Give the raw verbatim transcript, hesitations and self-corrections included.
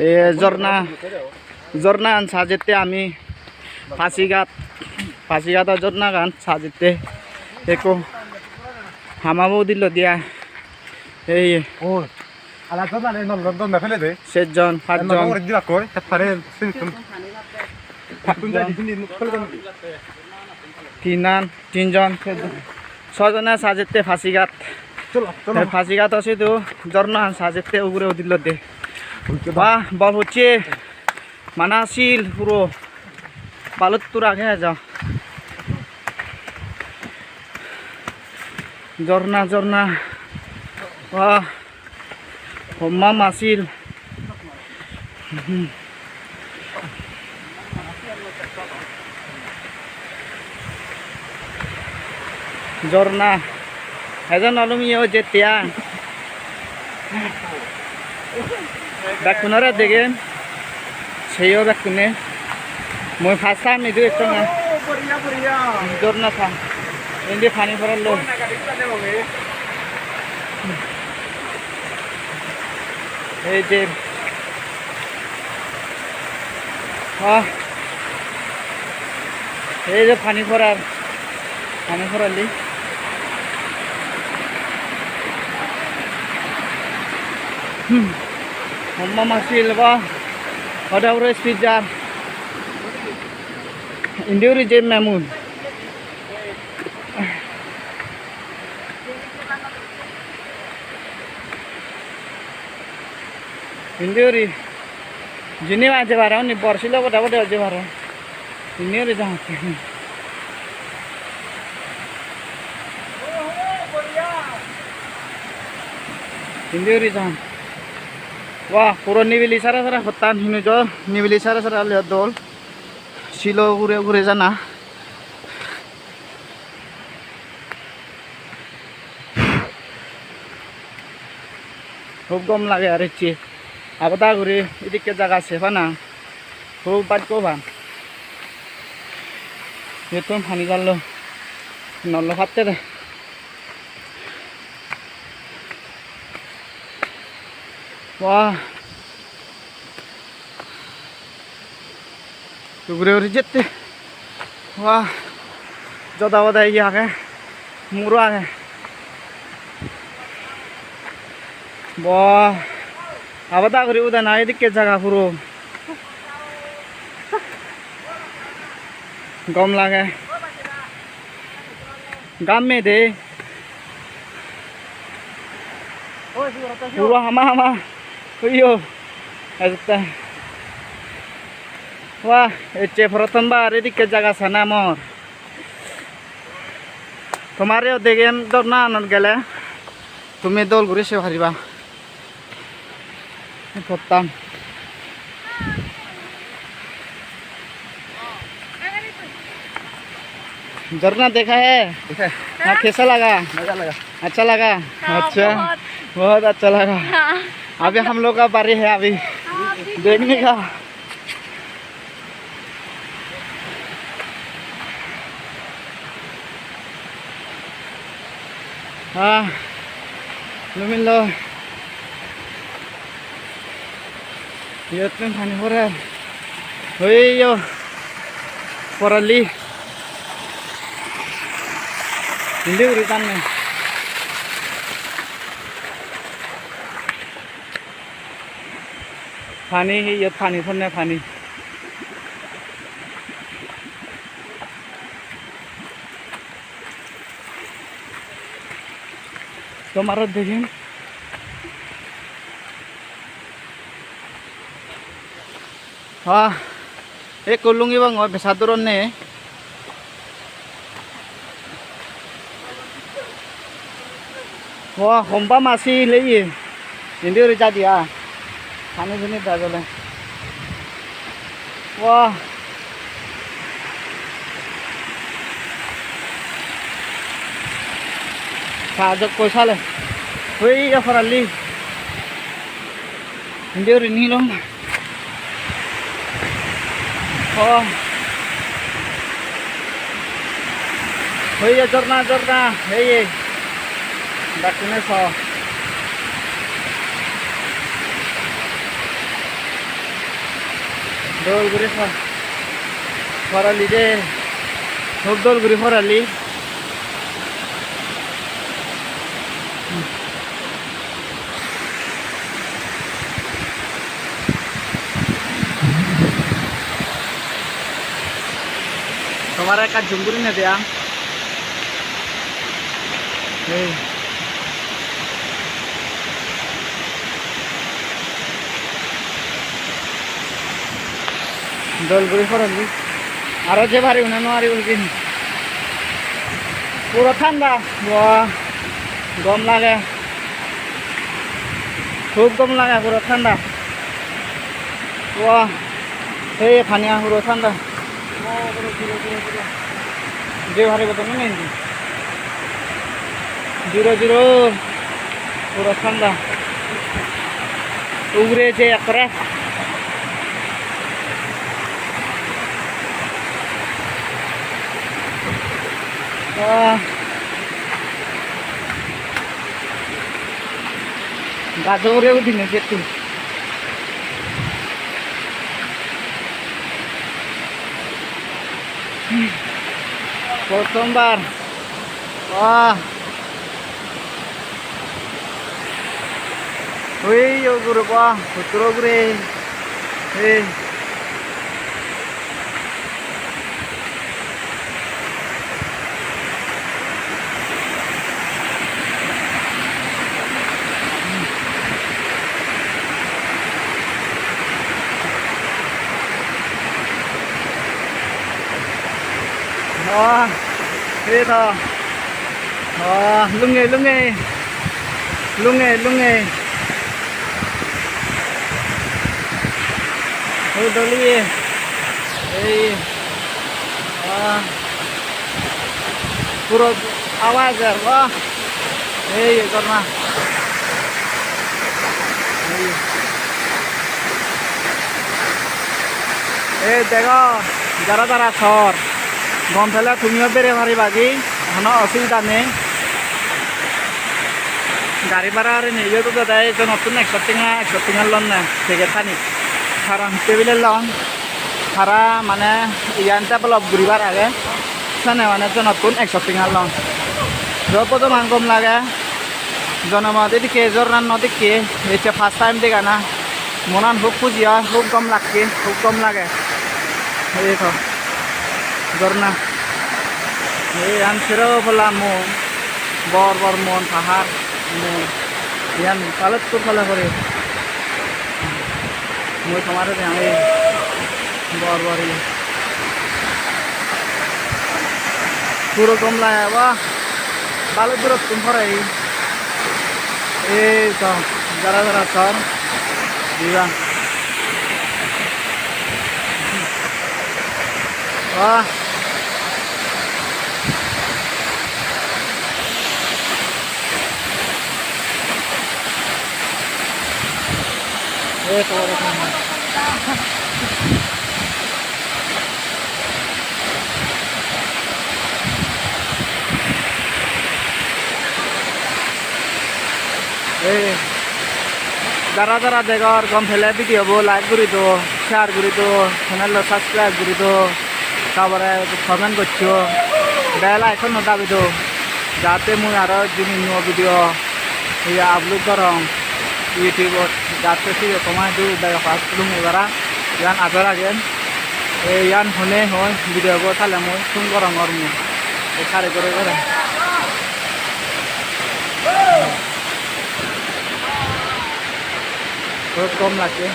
E jorna, jornagan sajette ami Pasighat, Pasighato jornagan sajette ekko hamabo udillo dia. Ei ala jorna ne nol nol na fele de. Sejjon, pajjon. Nol nol dibak koi, ta pare sin tun. Pattun dai di sini fele de. Tinan, tinjon, sejjon. Sojone sajette Pasighat. Cholo, cholo. Te Pasighato sidu jornagan sajette ugure udillo de. Wah, bol hocche. Mana sil puro baluttur age ejo. Jorna, jorna. Wah. Homma masil. Jorna. Ejon olum iyo jette ai. Bekkunore degem. Seyo bekkune. Mui first time idu ekko na. Oh, boria, boria. Jorna sa. Indi pani porello. Ei je. Ah. Ei je pani porar. Pani porelli. Hmm. Homma masil ba. Hoda uro speed jar. Indi uri jem mui. Indi uri jini pai je paro, undi bor silo bode bode je paro. Indi uri jang. Indi uri jang. Wah, puro nibili sara sara pottan, hinu jo nibili sara sara ole dol. Silo ugure ugure jana. Hub gom lage ar ecche. Abada guri idikke jaga se pana hub bhaggoban. Iyottun pani jalloi nollo patte de. Wah. Ugure uri jette. Wah. Joda boda ye age. Muro age. Wah. Abada guri udana edikke jaga puro. Gom lage. Gamme de. Puro hama hama. Uyo. Ejette. Wah, ecche prothom bar edikke jaga sana mor. Tomareyo degem jorna anot gele. Tumi dol guri se pariba. Pottan. झरना देखा है? देखा है। हाँ, कैसा लगा? मजा लगा। अच्छा लगा? हाँ, अच्छा। बहुत। बहुत अच्छा लगा। हाँ। अभी हम लोग का बारी है अभी। हाँ, अभी देखने का। Ah, lumillo. Iyottun pani porer. Oiyo, porelli. Indi guri tanne. Pani, iyot pani ponne pani. Tomare degem. Ah, ekko lungi bangor besa duronne. Wah, homba masi leye. Indi guri jadi ah. Pani sini bejole. Wah. Sa jok koi sale. Hui ya farali. Indi guri nilom. Oh. Oi ye jorna, jorna, ei ye. Dakkune so. Dol guri por-, porali de. Hub dol guri porali. Tomare ekka zoom gurinei degong. Ei. Dol guri porelli. Aro je pari une no pari ujin. Puro thanda. Wah. Gom lage. Hub gom lage, puro thanda. Wah. Ei paniyan puro thanda. Jei paribo to nw nei indi. Juro juro. Puro thanda. Ugure je ekkore. Ah. Gajo ugure udinei jetto. Prothombar. Wah. Ui, ugure, wah, huttoro ugure. Ei. Oh, ei to. Oh, lunge, lunge. Lunge, lunge. Oi, doliye. Ei. Ah. Puro awa ejer, wah. Ei, ei, jhorna. Ei. Ei, dego, jara jara sor. Gom pele tumiyo bere pariba gi, hono osubida nei. Gari bhara gurinei iyot udede ekjonottun ekso tenga, ekso tenga lonne ticket ani. Karon hitte bile lon? Tara mane iyan develop guribar age, sene mane jonottun ekso tenga lon. Jo bojoman gom lage, jonomot edikke jhornanot dikke, ecche first time degana, monan hub huji oi, hub gom lakke, hub gom lage. Ei to, jhorna. Ei iyan sero palla mon, bor bor mon, pahar mon, iyan balukko palla pore. Mui tomare degong ei bor bor iye. Puro gom lage, wah. Balok durottun pore ei. Ei to, jara jara sor. Diba. Wah. Ei, jara jara degor, gom pele video bo like guri do, share guri do, channel lo subscribe guri do, tar pore comment goccho, bell icon no dabi do, jate mui aro jini nuo video iye upload gorong YouTube ot, jate sibe toma idu bego first lung ibara, iyan aja ragen. Ei iyan hone hoi video bo sale mui sung gorongor mui. Ei sari gore gore. Hub gom lagge.